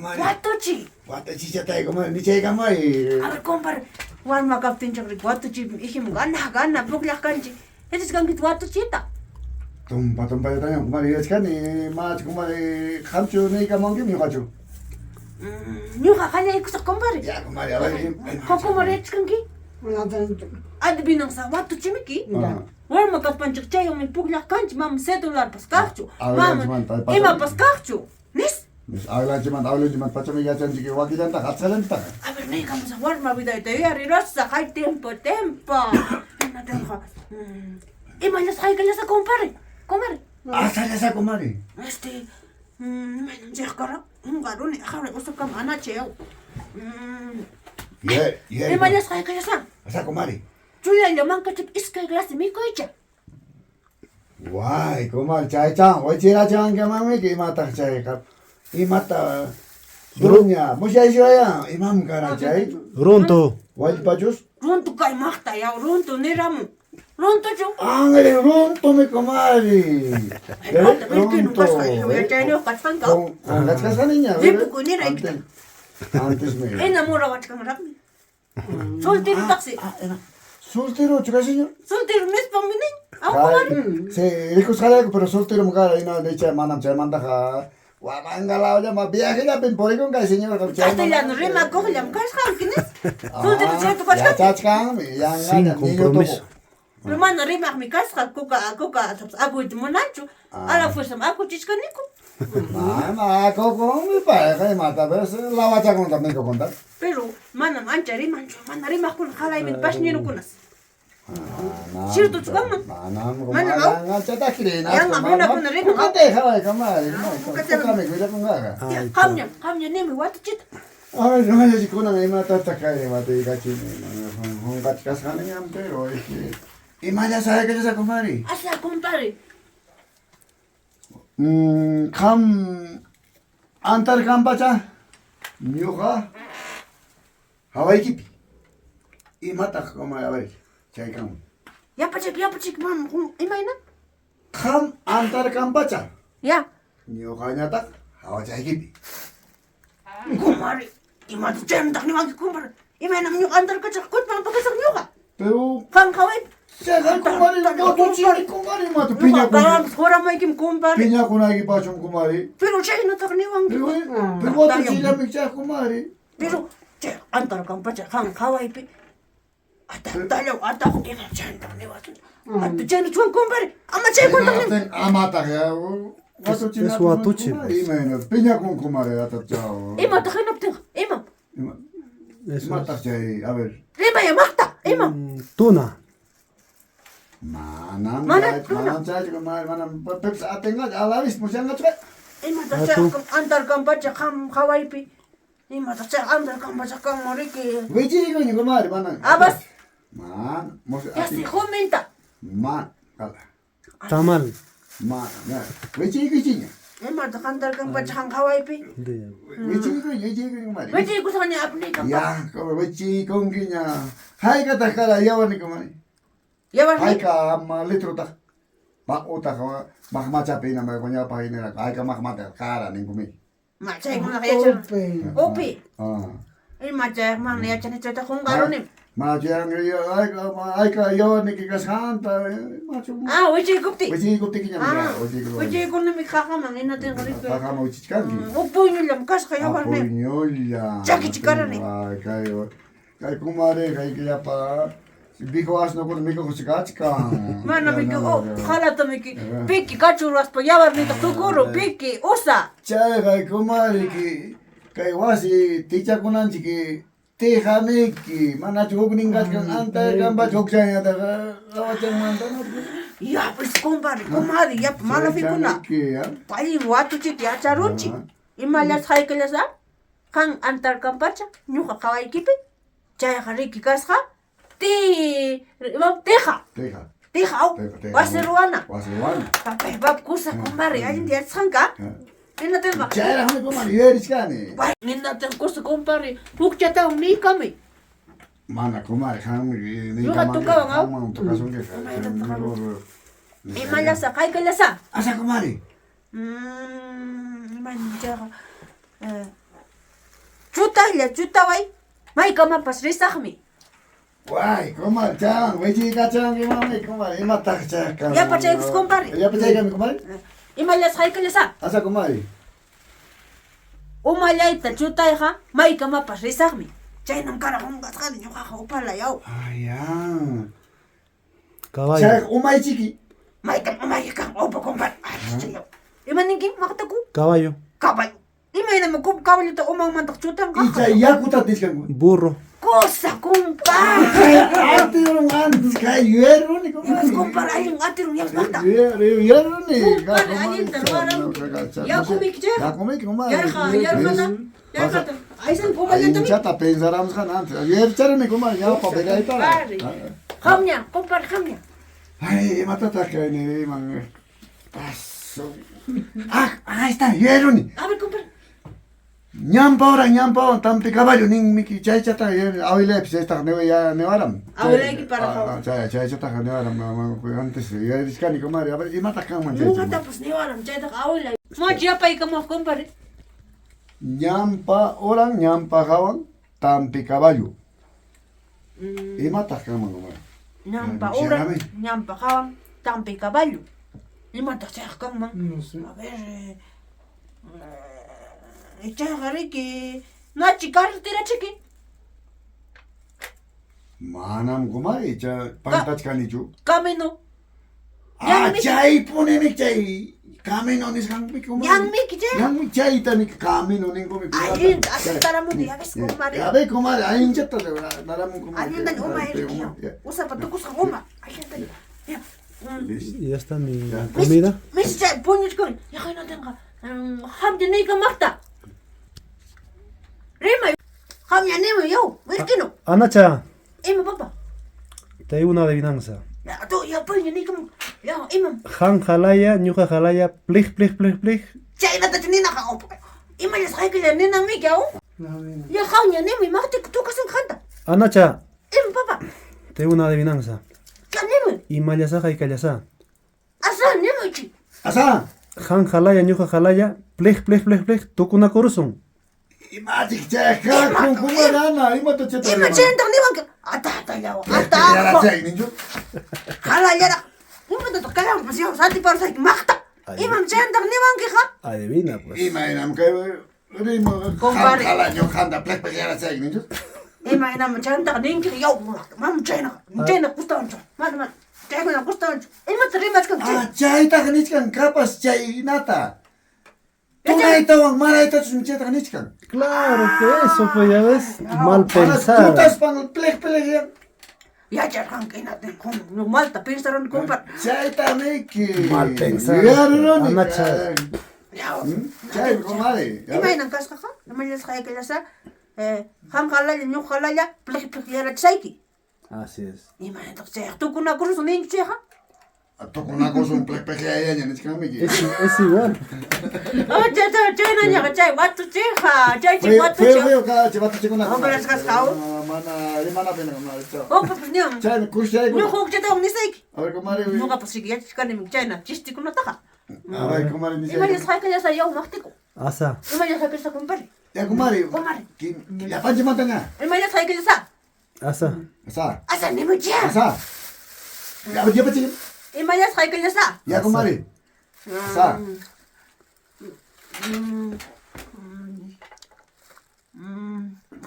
kumari. Watuchi. Watuchichatay kumari, nichaykamay. A ver, compadre, warma kaptinchik riki watuchipim ijim gana gana pukllaq kanchik. Yachachkankichu watuchita? Tumpa tumpallatañam kumari yachachkani, manachu kumari qamchu niykamunkim ñuqachu? Ñuqa qallaykusaq compadre. Ya kumari, a ver. Qam kumari yachachkanki? Adivinanza watuchimiki. Warma kaspanchik chaywanmi pukllaq kanchik, manam cedularpas kaqchu, manam imapas kaqchu. Nis. Awilanchikmanta awilanchikmanta pachami yachanchik wakillantaqa achkallantaqa. A ver, niykamusaq warma vidayta yuyarirusaq, ay tiempo, tiempo. Imatinqa imallas haykallasá compadre, comadre. Asallasá comadre. Este, imaynam chayqa kara, qunqaruni, aqhari usukama anacha yaw. Imallas haykallasá. Asá comadre. Chullalla mankachap iskay clase mikuycha. Way, comadre, chaychan, wichirachiwankimanmiki imataq chayqa, imata duruña, musyaysiwaya, imam kara chay? Runtu. Wallpachus? Runtu kay maqta yaw, runtu niramun. Runtuchu? Angre, runtumi, comadre. Runtu. Yachayniyuq kachkanka. Qonqachkasqaniña. Ripukunira ikita. Antes me. Enamorawachkanraqmi. Soltero taxi. Soltero, chica señor. Soltero nispanmi nin. Aw, Sí, rikusqarayku, pero soltero kara, y no, de hecho, manam chaymantaqa Huamangalawllama viajellapim purikunqa kay señorqa. Castellano rimakuqllam kasqanki nis. Soltero chayta kachkanki. Yachachkanmi, yanqalla Sin compromiso. Pero mana rimaqmi kasqa, kuka kuka akuyta munanchu. A la fuerza akuchichkaniku. Mana akukunmi payqa imatapas lawachakunta mikukunta. Pero manam ancha rimanchu, mana rimaqkuna qalaymi pasñirukunas. Ciertochu kanman? Manam Manam aw? yanqachata creena. Yanqa runakuna riman. Kukatay haway kamari. Kukami willakunqaqa. Qamña, qamña nimi watuchita. Ay, runayachikunan imatataq kay watuykachini. Qunqachkasqaniñam pero este imallas haykallasá kumari. Asá compadre. Qam antarkanpacha ñuqa hawaykipi. Imataq kumari, a ver, chay kanman. Yapachik, yapachik, mam, imayna? Qam antarkanpacha. Ya. Ñuqañataq hawachaykipi. Kumari, imata chaymantaq niwanki, kumari. Imaynam ñuqa antarkachaq kutman pakasaq ñuqa. Pero Qam hawaypi. chayqa kumari watuchini kumari imata Ñuqa piñakun. karanpas juramaykim, kumari. Piñakunaykipachum kumari. Pero chaynataq niwanki. Pero pero watuchillami chay kumari. Pero chay antarkanpacha qam hawaypi. Ataqtallaw ataq imam chaynataq niwasun. Atu chaynachuwan kumari. Ama chaykuntaq nin. Amataq ya watuchina Es watuchi. Imayna piñakun kumari atachaw. Imataq hinaptinqa, imam. Eso Imataq es. chay, a ver. Rimaya maqta, imam. Tuna. Manam Mana chay, tuna. manam chaychu kumari, manam pipas atinqachu, a la vez musyanqachu. Imataq Atu. chay antarkanpacha qam hawaypi. Imataq chay antarkanpacha kanman riki. Wichiykuña kumari, manam. Abas. Man, Yasi juminta. Man, kala. Tamal. Man, wichiykuchiña. Imataq antarkanpacha qam hawaypi. Wichiykuña, wichiykuña kumari. Wichiykusqaña apniykan. Ya, wichiykunkiña. Haykataq kara yawarni kumari. Yawarni. Hayka litrotaq. Utaq maqmachapi hinama ñawpaq hinaraq hayka maqmata kara ninkumi. Ma chaykunaqa yachan. Upi. Ah. Ima chayqa mana yachani chayta qunqarunim. Machu hayka hayka yawarniki kasqanta machu. Ah, wichiykuptiy. Wichiykuptikiñam Ah, wichiykup. wichiykunimi qaqaman hinatinqa riki. Qaqaman wichichkanki. Huk puyñullam kasqa yawarni. Puñulla. Chakichikarani. Kay kay kumari kay llapa viejo asnokuna mikuq kachkan. Mana miki oh, qalata miki piki kachurwaspa yawarnitaq tukuru piki usa. Chayqa kumariki kay wasi tichakunanchik tijamiki manachu huknin kachkan antarkanpacha huk chayñataqa qawachanmanta. Ya pues compadre, comadre, ya malafikuna. Allin watuchita yacharunchik. Imallas haykallas qan antarkanpacha ñuqa qawaykipi chayqa riki kasqa ti imam tija. Tija. Tija aw. Wasi ruwana. Wasi ruwana. Papay pap kusa compadre, allinta yachasqanka. Hinatinqa. Chayraqmi compadre yuyarichkani. Hinatin kusa compadre, hukchatawan niykami. Mana comadre, qanmi Ñuqa tukawan aw. Qanman tukasunki. Imallasa, haykallasa. Asa comadre. Imayna chayqa. Tutalla chutaway maykamapas risaqmi. Way, comadre, chan, wichiykachanki mami, comadre, imataq chayqa? Yapachaykus, compadre. Yapachaykami, comadre. Imallas haykallasá. Asa, comadre. Umallayta chutayqa maykamapas risaqmi. Chaynam kara qunqasqani ñuqaqa upala yaw. Ayan. Caballo. Chay umaychiki. Maytam umayki kan upa compadre. Ay, chayaw. Ima ninki maqtaku? Caballo. Caballo. Imaynam caballota umanmantaq chutanqa? Y chay yakuta tiskan. Burro. Cosa, compadre. Atirun antes kay yuyaruni, comadre. Imas compadre allin atirun yasmaqta. Yuyaruni. Compadre, allinta ruwaranki. Yakumiki chayqa. Yakumiki, comadre. Yarqa, yarqata. Yarqata. Aysan umallatami. Anchata pensaramos antes. Yuyarcharuni, comadre, ya papelayta. Compadre. Hamña, compadre, hamña. Ay, imatataq kay niriman. Paso. Ah, ahí está, yuyaruni. A ver, compadre. Ñampa ora, ñampa ora, tampi caballo ninmiki chaychata awilaypis chaytaqa ya niwaram. Awilayki para Chay chaychataqa niwaram antes yuyarichkani comadre. A ver, imataq kanman chaycha? Ñuqatapas niwaram chaytaqa awilay. Machu yapaykamuq, compadre. Ñampa oran, ñampa hawan, tampi caballo. Imataq kanman comadre? Ñampa Ay, uran, mami. ñampa hawan, tampi caballo. Imataq chayqa kanman? No sé. A ver, chayqa riki, nachi carretera chiki. Manam comadre, icha pantachkanichu. Camino. Ah, Ñanmi. chaypunimi chay camino nisqanmi comadre. Ñanmiki chayqa. Ñanmi chaytami camino ninkumi. Allinta aceptaramuni, ya ves, comadre. Ya ve, comadre, anchata naramun comadre. Allinta uma eriki. Usapa tukusqan uma. Allinta. Ya. Listo. Y ya está mi Ya. comida. Mis chay puñuchkan. Yaqaynatinqa. Hamña niykamaqta. Rimay. Hamña nimuy yaw, wirkino. Anacha, Ima papa. te digo una adivinanza. Ya, tu yapayña niykamun. Ya, imam. Han jalaya, ñuqa jalaya, plij, plij, plij, plij. Chaynatachu ninaqa upa. Imallas haykalla ninanmiki aw. Ya hamña nimuy maqtik tukasun qanta. Anacha, Ima papa. te digo una adivinanza. Ya nimuy. Imallasá, haykallasá. Asa nimuy chi. Asa. Han jalaya, ñuqa jalaya, plij, plij, plij, plij, tukunakurusun. Imachik chayqa kun comadre ana, imata chayta. Ima chayntaq niwanki. Ata atallaw. Ata. Chay ninchu. Halallaraq. Imatataq karanpas yaw santiparusayki maqta. Imam chayntaq niwankiqa. Adivina, pues. Imaynam kay rimo. Compadre. Jalaño handa plek plek chay ninchu. Imaynam chayntaq ninki yaw maqta. Mam chaynaqa. Chayna gustawanchu. Mana mana. Chaykuna gustawanchu. Imata rimachkanki chay. Ah, chaytaqa nichkan kapas chaynata. Tunaytawan maraytachus chaytaqa nichkan. Claro que eso, pues ya ves. Mal Mana pensado. tutaspan plek plek ya. Yacharqanki inatin malta pensarani compadre. Chaytamiki. Mal pensado. Yuyaruni. Anacha. Yaw. Chay, comadre. Imaynan kasqaqa? Imallas haykallasá? Qam qalalla, ñuqa qalalla, pliq pliq yarachisayki. Así es. Imaynataq chayqa tukunakurusun ninchu chayqa? Tukunakusun plek plek yayaña nichkanmiki. Es igual. Oh, chay chay chaynañaqa chay watuchiqa, chay chay Feo, watuchiqa. feo, cada chivatuchikuna. Hombres kasqaw. Mana, rimana pena, comadre. Chao. Upa pues niwan. Chay, kushayku. Ñuqa hukchatawan nisayki. A ver, comadre. Ñuqapas riki yachachkani chayna chistikunataqa. A ver, comadre, Imallas haykallasá yaw maqtiku. Asa. Imallas haykallasá compadre. Ya, comadre. Comadre. Llapanchik mantaña. Imallas haykallasá. Asa. Asa. Asa nimuchá. Asa. Ya, ya, ya, Imallas haykallasá. ya, comadre. Asa.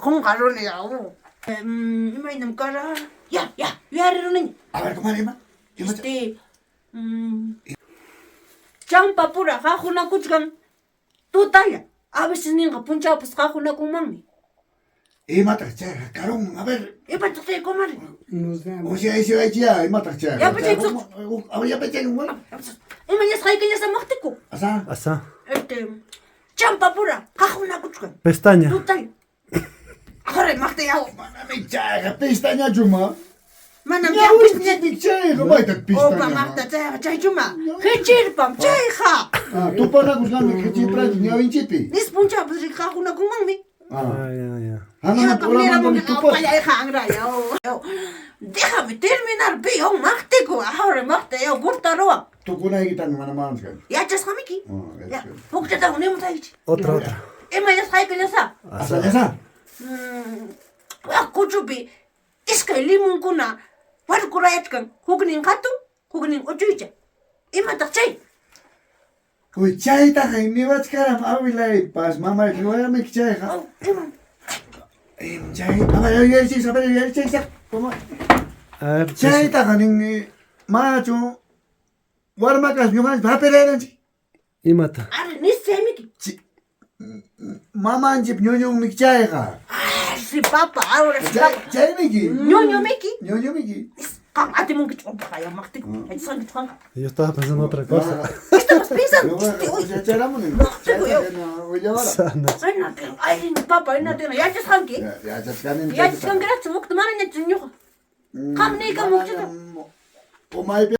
Qunqaruni yaw. Imaynam kara. Ya, ya, yuyariruniña. A ver, comadre, ima. Ima. Este, champapura qahunakuchkan tutalla. A veces ninqa punchawpas qahunakunmanmi. Imataq chayqa karun. A ver. Imataq chay comadre? No sé. O sea, ese ahí ya, imataq chayqa. Ya, pues, A ver, ya, pues, chay, Imallas haykallasá maqtiku. Asa. Asa. Este, champapura qahunakuchkan Pestaña. tutalla. Ahora maqta yaw. Manami chayqa pestañachu ma. Manam chay Ñawinchik chayqa maytaq Opa pestaña. maqta chayqa chaychuma. Hichirpam chayqa. Ah, tupanakusqanmi qichirpranchik ñawinchikpi. Nis punchawpas riki qahunakunmanmi. Ah. Ah, ya, ya. Hanamanta Imapaq uramantami niramunki tupas. qawpallayqa angrayaw. Déjame terminar, peón, maqtiku. Ahora maqta yaw cortaruwan. Tukunaykitami mana manachkan. Yachasqamiki. Ah, Ya, hukchatawan nimusaykichik. Otra, otra. Imallas haykallasá. Asa, asa. Wak kuchupi iskay limunkuna warkurayachkan, huknin hatun, huknin uchuycha. Imataq chay? Uy, chaytaqa niwachkaram awilaypas mamaypas niwaramiki chayqa. Oh, imam? Im chay, a ver, yuyarichaysa, a ver, yuyarichaysa. A ver, Chaytaqa nin manachu warma kaspa ñuqanchik hapiraranchik. Imata? Ari, nischaymiki. Mamanchik ñuñunmiki chayqa. Ah, si papa, ahora si Chay, papa. chaymiki. Ñuñumiki. Ñuñumiki. Qam atimunkichu umpaqaya maqtiku. Yachasqankichu qamqa. Yo estaba pensando otra cosa. ¿Qué estabas pensando? Ñuqaqa Uy, yacharamuni. Maqtiku, yo. Willawara. Sana. Aynatin, ay, papa, aynatin, yachasqanki. Yachachkanim. Yachasqankiraqchu, mukta manañachu ñuqa. Qam niykamunkichu. Umaypi.